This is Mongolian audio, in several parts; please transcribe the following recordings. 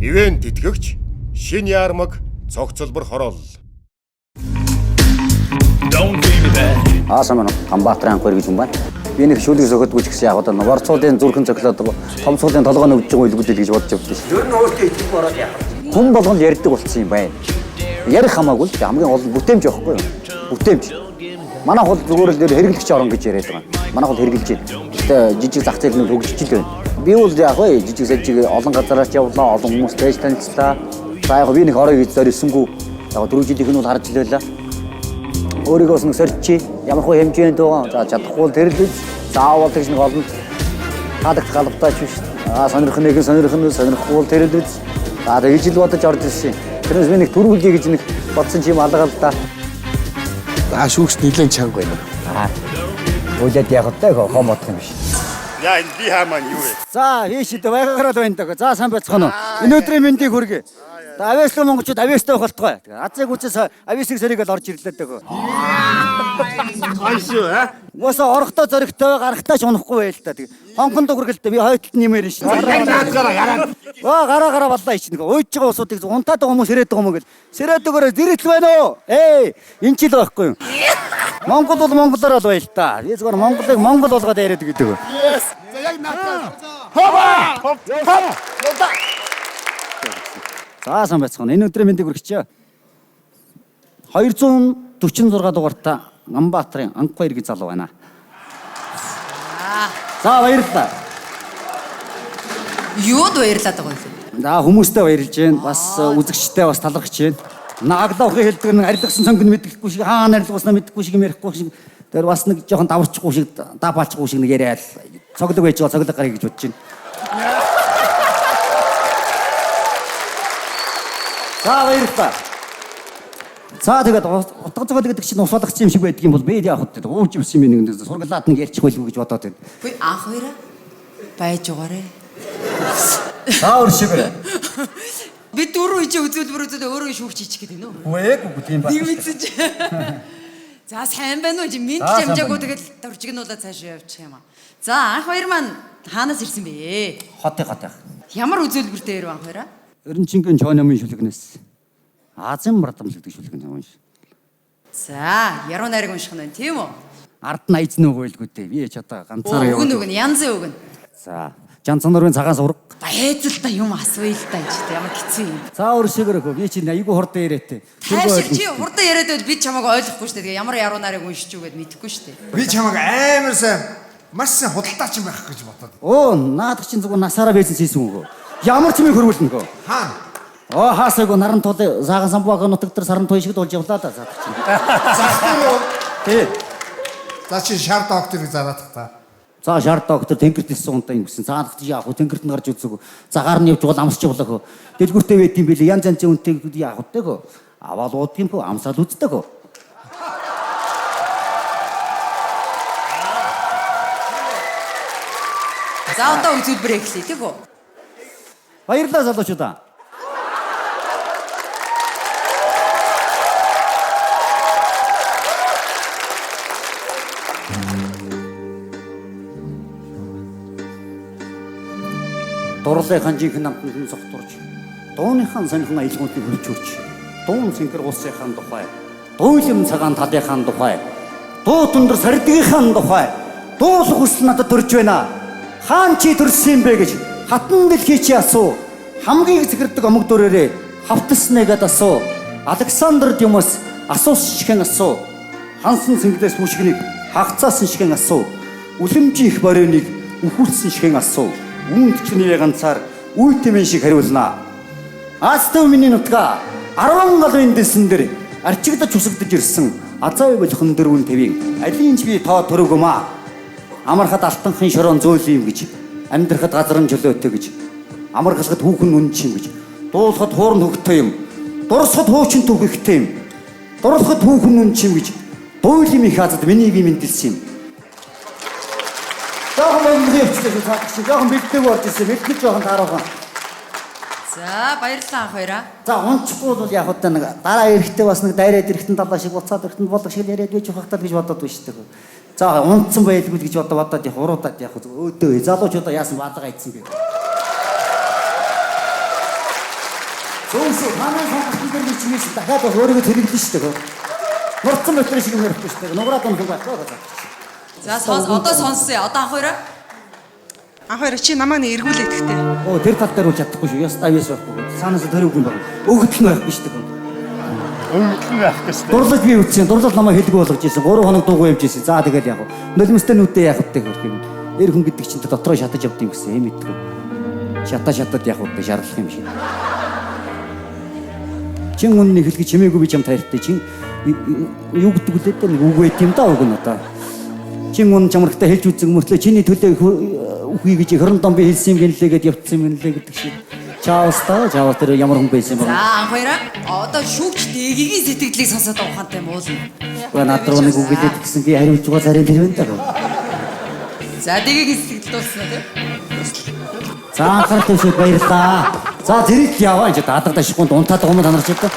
Ивент итгэгч Шин Ярмаг цогцлбор хороол. Аа сайн байна. Ганбаатарын анх хоёр гэж юм байна. Би нэг шүлэг зөхөдгүй ч гэсэн яг одоо ворцуулын зүрхэн цохилоод том цуулын толгой нүвж байгаа үлгүүд л гэж бодож явдсан шин. Ер нь өөртөө итгэхгүй ороод яах вэ? Хүн болгон л ярьдаг болсон юм байна. Ярих хамаагүй л хамгийн гол нь бүтээмж байхгүй юу? Бүтээмж. Манай хол зүгээр л нэр хэрэглэгч орон гэж яриад байгаа. Манай хол хэрэглэж байна. Гэтэ жижиг зах зээл нь хөгжиж л байна. Би бол яг вэ жижиг сажиг олон газараар ч явлаа, олон хүмүүстэй ч танилцлаа. За яг би нэг орой гэж зориулсангүй. Яг 4 жилийнх нь бол харж л байлаа. Өөрийгөө бас нэг сорьчи. Ямар хуу хэмжээнд байгаа. За чадахгүй бол тэр л үз. Заавал тэгж нэг олон таалагдах албатай ч биш. Аа сонирх нэг нь сонирх нь сонирхгүй бол тэр л үз. За тэгж л бодож орж ирсэн. Тэрнээс би нэг түрүүлье гэж нэг бодсон чи юм алга л да. Аа шүүгч нэлээд чанга байна. Аа. Үлээд яг одоо хом бодох юм биш. Яа энэ би хаамаа юу вэ? За хийш идэ байгаагаараа л байна даа. За сайн байцгаана уу. Энэ өдрийн мэндийг хүргэе. За авиаслан монголчууд авиастай байх болтугай. Азыг үчээс авиасыг сэрийгэл орж ирлээ даа. Гоё шүү аа. Угаасаа орохдоо зоригтой гарахтаа ч унахгүй байл та. Тэг. Хонхон дугралтай би хойдолт нэмэр шин. Аа гараа гараа баллаа ичнэ. Уйж байгаа усуудыг унтаад байгаа хүмүүс сэрээд байгаа юм гэл. Сэрээд өгөөрэй зэрэгтэл байна уу? Эй, энэ ч л байхгүй юм. Монгол бол монголоор бол байл та. Би зүгээр Монголыг монгол болгоод яриад гэдэг. За сайн байцгаана. Энэ өдрийн мэндийг хүргэе. 246 дугаартаа Ганбаатарын Анх хоёр гэж залуу байна. За баярлалаа. Юунд баярлаад байгаа юм бэ? За хүмүүстэй баярлж байна. Бас үзэгчтэй бас талархаж байна. Наглаухын хэлдэг нэг арилгасан цонх нь мэдэхгүй шиг хаана арилгаснаа мэдэхгүй шиг юм ярихгүй шиг тэр бас нэг жоохон даварчихгүй шиг даапаалчихгүй шиг нэг яриад цоглог байж байгаа цоглог гарыг гэж бодож байна. За баярлалаа. За тэгээд утга зохиол гэдэг чинь ус болгоч юм шиг байдаг юм бол би яах вэ? Ууж юмсан юм нэг сургалаад нэг ярьчих байлгүй гэж бодоод байна. Үгүй анх хоёроо байж байгаарэ. За өршөөгөө. Би дөрөв ичээ үзүүлбэр үзээд өөрөө шүүгч ичих гэдэг нөө. Үгүй тийм Нэг мэдсэн чи. За сайн байна уу? Чи минт За, сайн амжаагүй байна. тэгэл дуржигнуулаад цаашаа явчих юм аа. За анх хоёр маань хаанаас ирсэн бэ? Хотын хотын. Ямар үзүүлбэр дээр анх хоёроо? Өрнчингийн чоономын шүлгнээс Азийн мардамл гэдэг шүлгэн юм шиг. За яруу найраг унших нь байна тийм үү? Ард нь айцны үг байлгүй дээ. Би ч одоо ганцаараа Өгөн өгөн янзын өгөн. За Жанцан нурын цагаан сураг. Байцал та юм асууя л та энэ ч ямар хэцүү юм. За өршөөгөө би чи айгүй хурдан яриатай. Тайвшир чи хурдан яриад байвал би чамайг ойлгохгүй шүү дээ. Тэгээ ямар яруу найраг уншиж үгээд мэдэхгүй шүү дээ. Би чамайг амар сайн маш сайн худалдаач юм байх гэж бодоод. Оо наадах чинь зүгээр насаараа бизнес хийсэн үг. Ямар ч юм хөрвүүлнэ гөө. Хаана? Оо хаасаагүй наран тулын саахан самбуаг нутаг дээр саран туй шиг дуулж явлаа да заадах чинь. Зах дээр үү? Тий. За чи шар докторыг зараадах та. За шар доктор тэнгэрт элсэн унтаа юм гэсэн. Заадах чи яах вэ? Тэнгэрт нь гарч үзээгүй. Загаар нь явж бол амсч явлаа хөө. Дэлгүүртэй байд юм бэлээ. Янз янзын үнэтэй яах вэ хөө? Аваад уудг юм хөө, амсаад үздэг хөө. За одоо үзүүлбэр эхлэе тийм үү? Баярлалаа залуучуудаа. Дурлалынхаа жинхэнэ амтанд нь цогтурч, дууныхаа сонирхон аялгуудыг хөрч хөрч, дуун цэнхэр усынхаа тухай, дуйлам цагаан талынхаа тухай, дуу тундар сардгийнхаа тухай, дуулах хүсэл надад төрж байна. Хаан чи төрсөн юм бэ гэж хатан дэлхий чи асуу. Хамгийн зэгэрдэг омог дүрээрээ хавтаснэгэд асуу. Александр Дюмас асуусан шихэн асуу. Хансан цэнгэлээс бүшгнийг хагцаасан шихэн асуу. Үлэмжийн их борионыг үхүүлсэн шихэн асуу. Үүнд чиний ганцаар үе тэмэн шиг хариулнаа. Аастав миний нутгаа 10 галын дэсэн дээр арчигдаж усагдаж ирсэн азаа болох дөрвөн тавийн алийн ч би тоо төрөгмаа. Амархад алтанхын шорон зөөл юм гэж амьдрахад газар нь чөлөөтэй гэж амархалхад хүүхэн үнэн чим гэж дуулахад хуурн хөгтэй юм дурсахад хуучин түүхэгтэй юм дурлахад хүүхэн үнэн чим гэж дуйлын их азад миний бие мэндэлсэн юм. Жохон бэлтгэл явчихлаа шүү цаадах чи. Жохон бэлтгэв болж ирсэн. Бэлтгэл жохон тааруухан. За баярлалаа анх хоёроо. За унчихгүй бол яг одоо нэг дараа эрэхтэй бас нэг дайраад эрэхтэн талаа шиг буцаад эрэхтэн болго шиг яриад байж ухахтал гэж бодоод байна шүү дээ. За унтсан байлгүй гэж одоо бодоод яг уруудаад яг өөдөө залуучуудаа яасан баалга айдсан бэ. Зөв шүү. Танай сонголтын дээр би чимээс дахиад бас өөрийгөө цэргэлнэ шүү дээ. Нурцсан батарей шиг юм ярихгүй шүү дээ. Нуграад унах юм байхгүй. За сонс одоо сонсъё. Одоо анх хоёроо. Анх хоёроо чи намайг нэг эргүүлээд гэхдээ. Оо тэр тал дээр үл чадахгүй шүү. Яста авьяас байхгүй. Цаанаас тэр үг юм байна. Өгөгдөл нь байхгүй шүү дээ. Өгөгдөл нь байхгүй шүү дээ. Дурлаж би үтсэн. Дурлал намайг хэлгүй болгож ирсэн. 3 хоног дуугүй явж ирсэн. За тэгэл яг. Нулимстай нүдээ яах вэ гэх юм. Эр хүн гэдэг чинь дотроо шатаж явд юм гэсэн юм мэдгүй. Шатаа шатад яг үү шаарлах юм шиг. Чин үннийг хэлгэ чимээгүй би чам таяртай. Чин юу гэдэг үлээ дээ нэг үг байт юм да уг нь одоо. Чин үн чамрагтай хэлж үзэн мөртлөө чиний төлөө үхье гэж 20 дон би хэлсэн юм гэнлээ гэд явцсан юм гэнлээ гэдэг шиг. Чаавс та чаавс тэр ямар хүн байсан юм бэ? За анх хоёроо. Одоо шүүгч дэгийн сэтгэлдлийг сонсоод байгаа ухаантай муулна. Гэхдээ над руу нэг үг хэлээд гэсэн би хариулж байгаа зарим тэр байна даа. За дэгийн сэтгэл дуусна тий. За анхаарал тавьсад баярлалаа. За зэрэг л яваа энэ дадаг дашихгүй унтаад байгаа юм танарч одоо.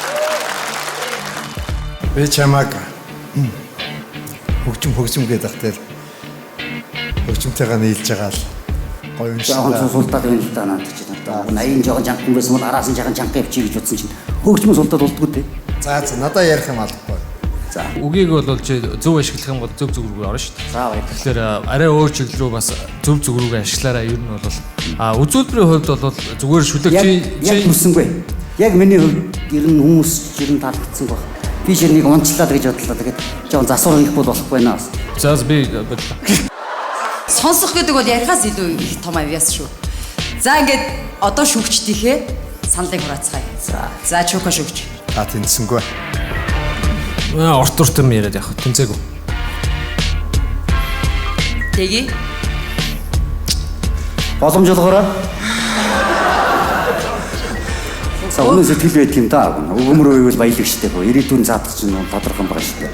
Би чамайг хөгжим хөгжим гэдэг ах тэр хөгжимтэйгээ нийлж байгаа л гоё юм шиг. Жохон султаад байна л да наад чи одоо 80 жохон чанхан байсан бол араас нь жохон чанхан явчих гэж бодсон чинь хөгжмөн султаад болдгоо те. За за надаа ярих юм алахгүй. За Үгийг бол чи зөв ашиглах юм бол зөв зүг рүү орно шүү дээ. За баярлалаа. Тэгэхээр арай өөр чиглэл рүү бас зөв зүг рүүгээ ашиглаарай ер нь бол а үзүүлбэрийн хувьд бол зүгээр шүлэг Яг чи яг төсөнгүй. Яг миний хувьд ер нь хүмүүс ер нь таалагдсан баг. Би шир нэг унчлаад гэж бодлоо. Тэгээд жоон засвар хийх бол болохгүй наа бас. За би бодлоо. Сонсох гэдэг бол ярихаас илүү их том авьяас шүү. За ингээд одоо шүүгчдийнхээ саналыг хураацгаая. За. За чука шүүгч. Та тэнцсэнгүй. Орт урт юм яриад явах тэнцээгүй. Тэги. Боломж болгоорой. За өмнө сэтгэл байдаг юм да. Өгөмрөө ивэл баялаг штэ. Ирээдүйн заадах чинь тодорхой юм байгаа штэ.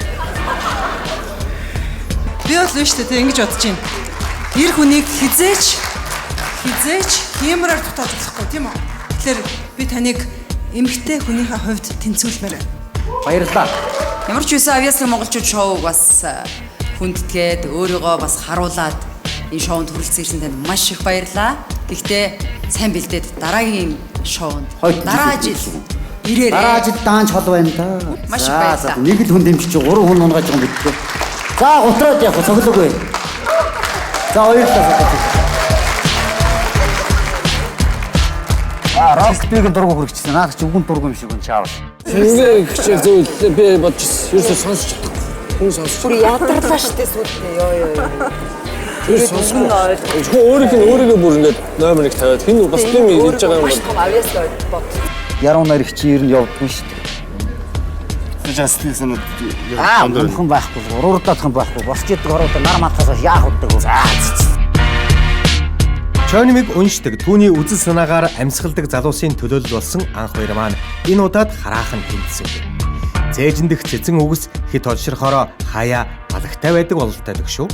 Би бол биш үү те ингэж бодож байна. Эр хүнийг хизээч хиймраар дутааж болохгүй тийм үү? Тэгэхээр би таныг эмэгтэй хүнийхээ хувьд тэнцвүүлмээр байна. Баярлалаа. Ямар ч үсэн авьяаслаг монголчууд шоуг бас хүндэтгээд өөрийгөө бас харуулад энэ шоунд хүрэлцэн ирсэн танд маш их баярлалаа. Гэхдээ сайн бэлдээд дараагийн шоунд дараа жил ирээрэй. Дараа жил даанч хол байна да. Маш их баярлалаа. Нэг л хүн дэмжиж 3 хүн унгааж байгаа юм бидгүй. За гутраад явах цоглоогүй. За баярлалаа. А рокпиг дургу хүрчихсэн. Наад чи үгэн дургу юм шиг байна чаавс. Ингээ хичээл зөв би бодож ерөөсөө сонсч чадахгүй. Хүн сонсч. Бүр ядарлаа штэ сүултээ. Йоо ёо ёо. Тэр сонсохгүй. Хүн өөрийнх нь өөрийгөө бүр ингээд номер 1 тавиад хин бас тийм хийж байгаа юм бол. Маш том авьяас бод. Яруу найрагч ер нь явдгүй шүү дээ. Сэтгэл санаад Аа, унхан байхгүй, уруудах юм байхгүй. Босч идэг ороод нар матахаас яах вэ? За. Чонимыг уншдаг, түүний үзэл санаагаар амьсгалдаг залуусын төлөөлөл болсон анх хоёр маань энэ удаад хараахан тэнцсэн. Цээжин дэх цэцэн үгс хит олширхороо хаяа балагтай байдаг бололтой дэх шүү.